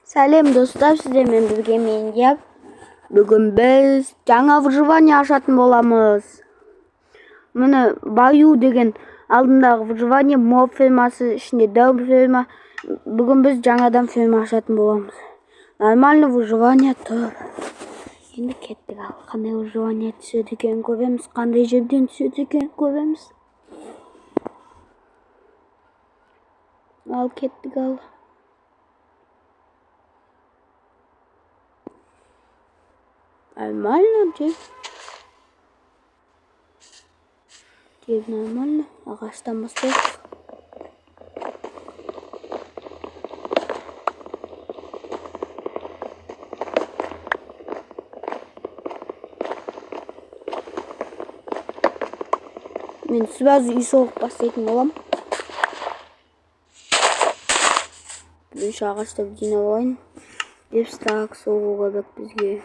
Сәлем, достар, сіздермен бірге мен, Диап. Бүгін біз жаңа выживание ашатын боламыз. Міне, Баю деген алдындағы выживание моб фермасы, ішінде дәу ферма. Бүгін біз жаңадан ферма ашатын боламыз. Нормально выживание тұр. Енді кеттік ал. Қандай выживание түседі екен көреміз, қандай жерден түседі екен көреміз. Ал кеттік ал. Нормально жер. Жер нормально. Ағаштан бастайық. Мен сразу үй соғып бастайтын боламын. Бірінші ағаштарды жинап алайын. Верстак соғу керек бізге.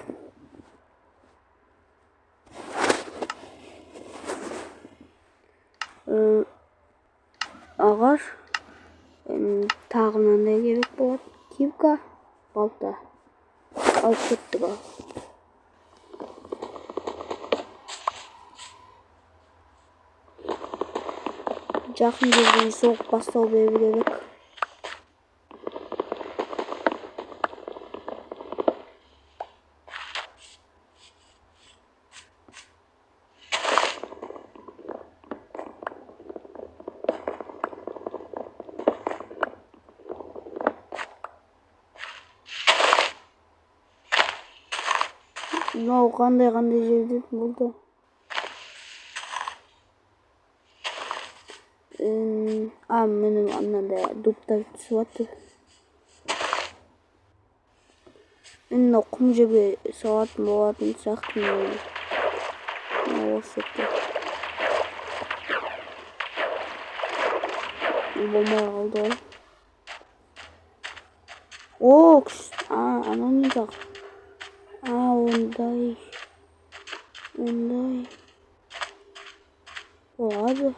Ағаш, тағы мынандай керек болады. Кирка, балта. Алып кеттік ал. Жақын жерден соғып бастау керек. Мынау қандай жерде болды? А, міне, мынандай дубтар түсіп жатыр. Мен мынау құм жерге салатын болатын сияқтымын. Мынау осы жерде. Болмай қалды ғой. О, күшті. А, анау не жақ? А, ондай. Ондай. Болады.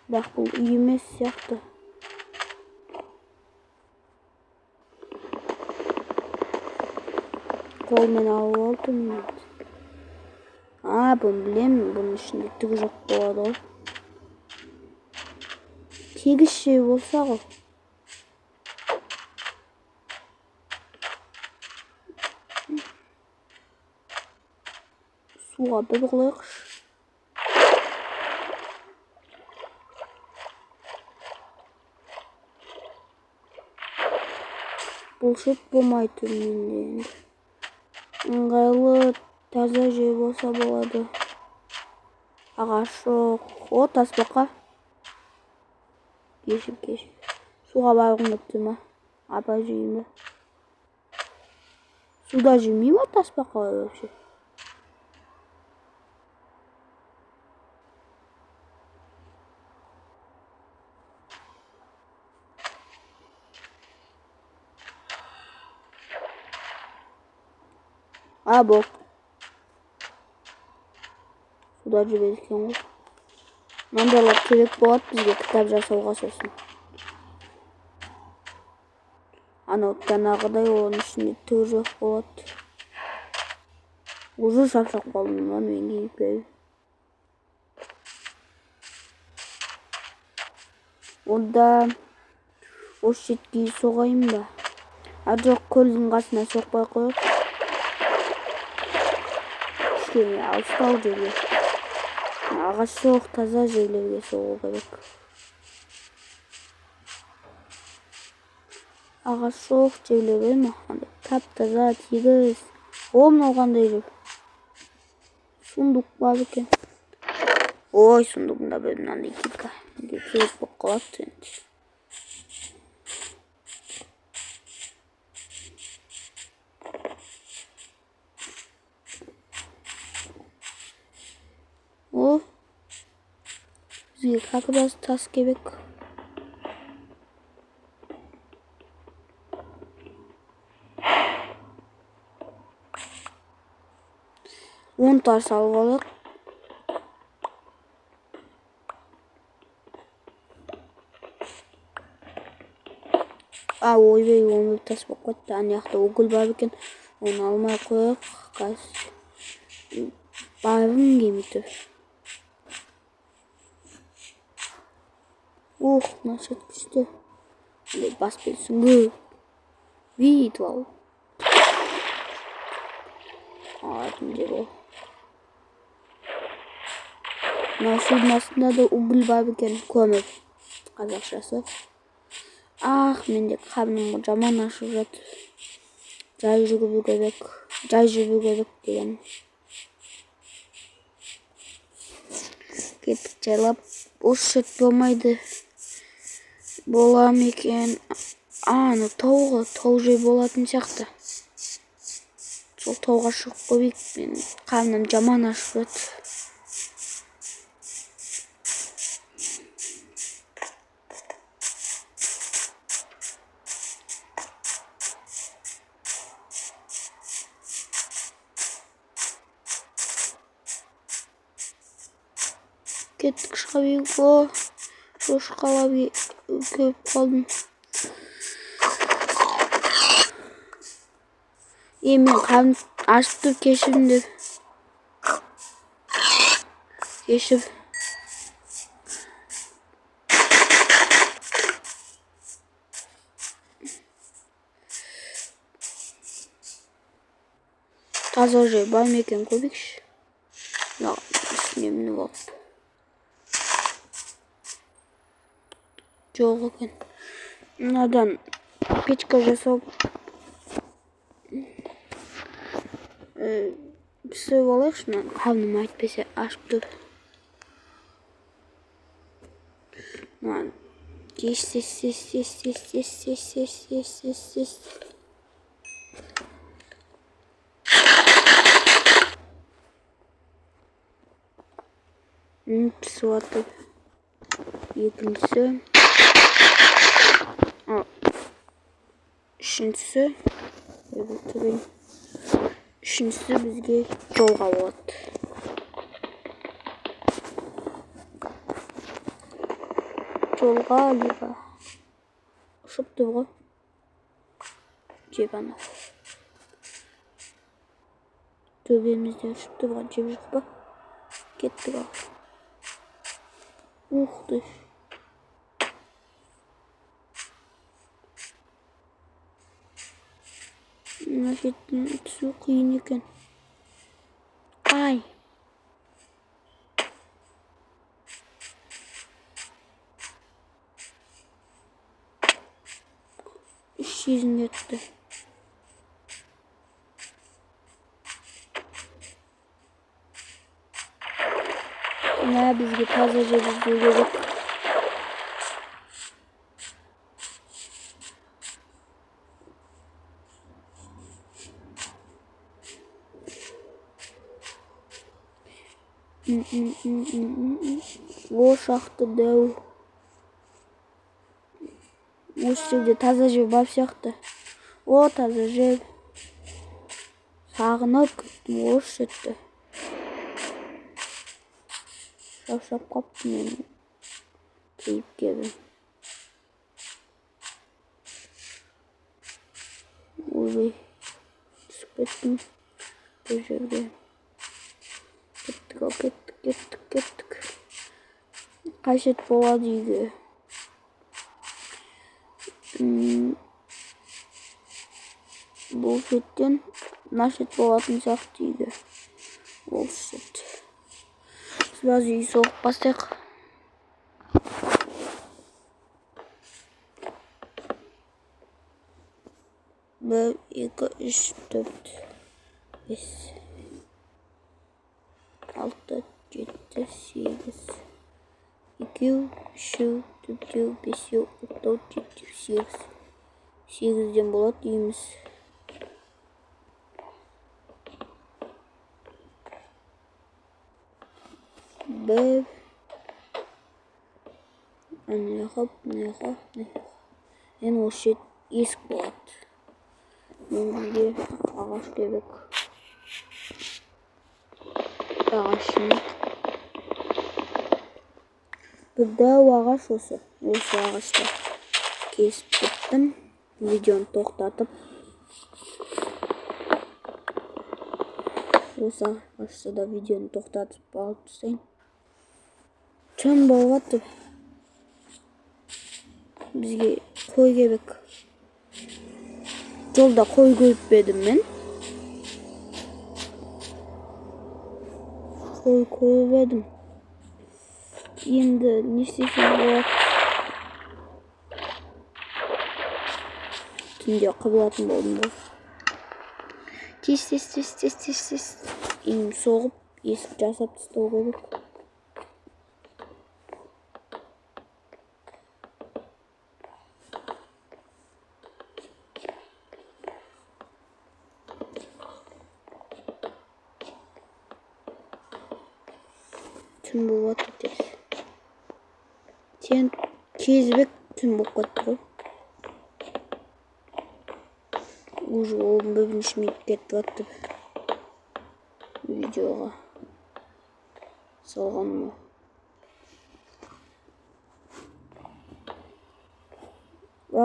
Бірақ бұл үй емес сияқты. Қолмен алып алдым. А, бұны білемін, бұның ішінде түк жоқ болады ғой. Тегіс жер болса ғой. Суға бір құлайықшы. Бұл шөп болмай тұр менде енді. Ыңғайлы таза жер болса болады. Ағаш жоқ. О, тасбақа. Кешір, кешір. Суға барғым келіп тұр ма? Апа жейін ба? Суда жүрмей ма тасбақалар вообще? А, болды. Суда жүреді екен ғой. Мынандайлар керек болады бізге кітап жасауға сосын. Анау жаңағыдай, оның ішінде түк жоқ болады. Уже шаршап қалдым ба мен кейіп. Онда осы жерге соғайын ба? А, жоқ, көлдің қасына соқпай қояйық. Кішкене алыстау жерге. Ағаш жоқ, таза жерлерге соғу керек. Ағаш жоқ жерлерге ме? Андай тап-таза, тегіс. О, мынау қандай жер? Сундук бар екен. Ой, сундугында бір мынандай кирка. Керек болып қалады енді. О, бізге как раз тас керек. 10 тас алып алайық. А, ойбай, 11 тас болып кетті. Ана жақта уголь бар екен. Оны алмай ақ қояйық. Қазір барғым келмей тұр. Ух, мына шет күшті. Андай баспен сүңгіп бүйтіп алып. Алатын жер ғой. Мына судың астында да уголь бар екен, көмір қазақшасы. Ах, менде қарным жаман ашып жатыр. Жай жүгіру керек, жай жүру керек деген. Кеттік жайлап. Осы шет болмайды. Бола ма екен? А, ана тау ғой, тау жер болатын сияқты. Сол тауға шығып көрейік. Мен қарным жаман ашып жатыр. Кеттік, шыға берейік. О, шошқалап келіп қалдым. Е, мен қарным ашып тұр, кешіріңдер. Кешір. Таза жер бар ма екен көрейікші. Мына үстіне мініп алып. Жоқ екен. Мынадан печка жасап пісіріп алайықшы мынаны. Қарным әйтпесе ашып тұр. Мынаны тез тез тез тез тез тез тез тез тез тез тез. Пісіп жатыр. Екіншісі. Үшіншісі. Үшіншісі бізге жолға болады. Жолға либо ұшып тұр ғой. Жеп анау. Төбемізде ұшып тұр ғой, жеп жоқ па? Кеттік ал. Ух ты. Мына жеттен түсу қиын екен. Ай. Үш жүзін кетті. Мына бізге таза жер іздеу керек. О, шақты дәу. Осы жерде таза жер бар сияқты. О, таза жер. Сағынып кеттім осы жерді. Шаршап қапты мен кейіпкерім. Ойбай, түсіп кеттім бұл жерге. Кеттік ал, кеттік, кеттік, кеттік. Қай шет болады үйге? Бұл шеттен мына шет болатын сияқты үйге. Ол шет. Сразу үй соғып бастайық. 1, 2, 3, 4, 5, 6, 7, 8. 2, 3, 4, 5, 6, 7, 8. 8-ден болады үйіміз. 1, мына жаққа, мына жаққа, мына жаққа. Енді осы жер есік болады. Енді бізге ағаш керек. Ағаш. Бір дәу ағаш осы. Осы ағашты кесіп біттім. Видеоны тоқтатып, осы ағашты да видеоны тоқтатып алып тастайын. Түн болып жатыр. Бізге қой керек. Жолда қой көріп пе едім мен? Қой көріп едім. Енді не істесем болады? Түнде қыбылатын болдым ғой. Тез, тез, тез, тез, тез, тез. Үйім соғып, есік жасап тастау керек. Түн болып жатыр тез. Сен кезбек түн болып кетті ғой. Уже 11 минут кетіп жатты видеоға салғаныма.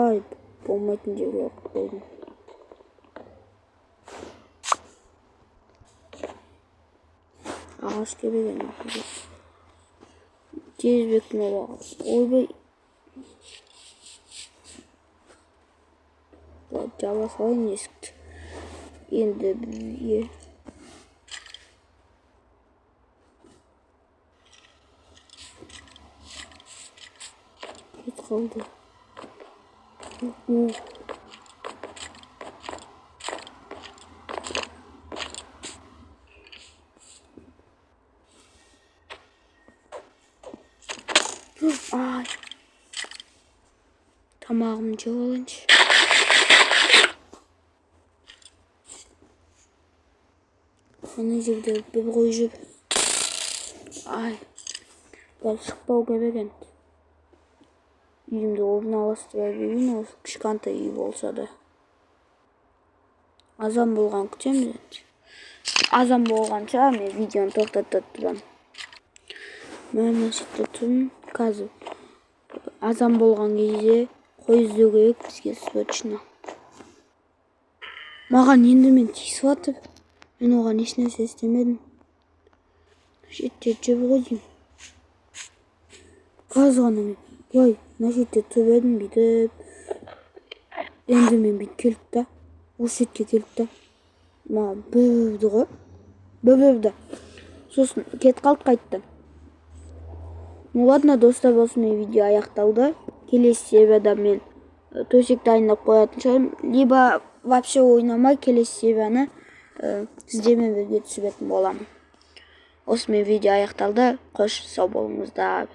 Ай, болмайтын жерге қойдым. Ағаш керек енді. Тезбек мынау. Ойбай. Жаба салайын есікті. Енді бізге кетіп қалды. Ай. Тамағымды жеп алайыншы. Ана жерде бір қой жүр. Ай. Былай шықпау керек енді. Үйімді орналастыра берейін, осы кішкентай үй болса да. Азан болған күтеміз енді. Азан болғанша мен видеоны тоқтата тұрамын. Мына жерде тұрмын. Қазір азан болған кезде қой іздеу керек бізге срочно. Маған енді мен тиісіп жатыр. Мен оған ешнәрсе істемедім. Шетте жүр ғой деймін. Қазір ғана мен былай мына шетте тұрып едім бүйтіп. Енді мен бүйтіп келді да. Осы шетке келді да. Маған бүрді ғой. Бүрді. Сосын кетіп қалды қайтадан. Ну ладно, достар, осымен видео аяқталды. Келесі серияда мен төсек дайындап қоятын шығармын. Либо вообще ойнамай келесі серияны сіздермен бірге түсіретін боламын. Осымен видео аяқталды. Қош, сау болыңыздар.